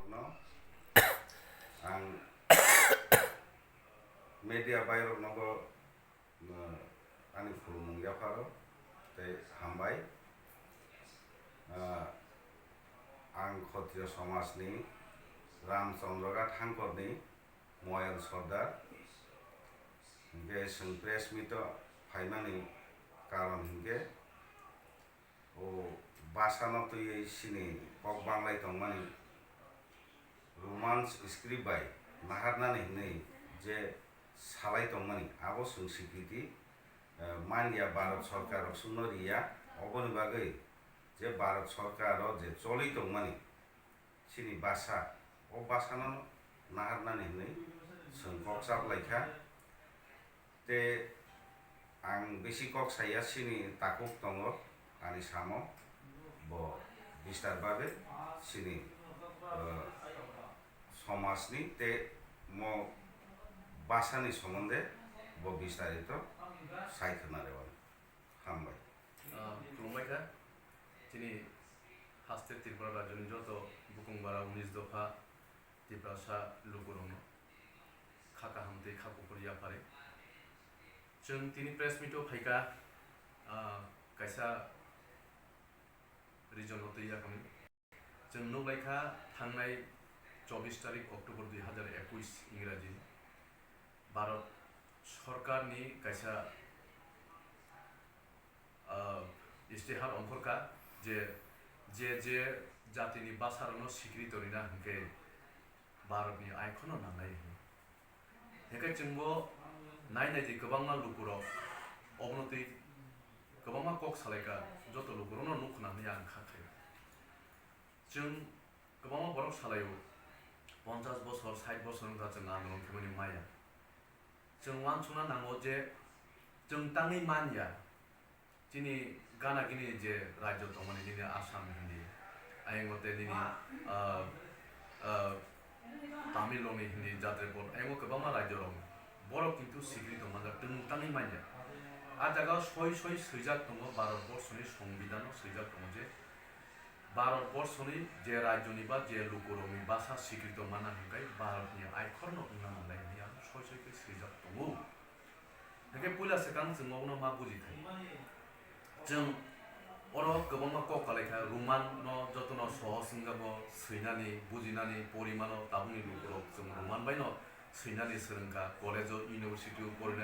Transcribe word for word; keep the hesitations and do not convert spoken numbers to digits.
no ang media bai rok nogo, uh, ani khulumung yapharo tei hambai. Uh, ang Khotriyo somajni Ramchandra Ghat hangkorni Moyan Sordar. Hinkhe chwng press meet o phaimani karon hinkhe o bwsano twiwi chini kok banglai tongmani Roman script bai naharnani hwnwi je salai tongmani abo chwng sikriti, eh, manya Bharat sorkar rok chwngno riya, oboni bagwi je Bharat sorkar o je choli tongmani chini bwsa, o bwsano naharnani hwnwi chwng kok chaplaikha. Tei ang bisi kok saya, chini takhuk tongo ani samo, bo bistar babe chini, eh, somajni tei mo bwsani somonde bo bistarito sai khwna rwani. Hambai. Ah, khulumbai kha. Chini haste Tripura rajyoni joto bukung bara unis dopha Tiprasa lukurokno kha kaham tei kha kuphur yapharwi. Chwng tini press meet o phaikha, ah, kaisa reason no twi yakarwi. Chwng nuklaikha thangnai chobbish tarik October dui hazar ekush Ingraji Bharat sorkarni kaisa, ah, istihar ongkhorkha je, je, je jatini bwsarokno sikrito rina hwnkhe Bharatni aikhorno nangnai hwnwi. Hinkhe chwngbo nai nai di kwbangma lukurok obono twi kwbangma kok salaikha, joto lukurokno nuk khna hwnwi ang kha khaio. Chwng kwbangma borok salaio, ponchash bosor, sait bosor wngkha chwng andolon khaimani maya. Chwng uansukna nango je chwng tangwi manya, chini gana gini je rajyo tongmani nini Assam hindi, ayang tei nini, ah, ah, Tamil rokni hindi jat report, ayang kwbangma rajyo rok borok kintu sikri tongmani chwng tangwi manya. A jaga soi soi swijak tongo, Bharat borsoni songbidano swijak tongo je Bharat borsoni je rajyoni ba je lukurokni bwsa sikrito mana hwnkhe Bharatni aikhorno wngna nangnai hwnwi ang soi soi khe swijak tongo. Hwnkhe puila swkang chwng obono ma buji thai. Chwng oro kwbangma kok kalaikha, Roman no jotono sohos wngkha bo swinani, bujinani, porimano tabukni lukurok chwng Roman bai no swinani swrwngkha, college o, university o porinani.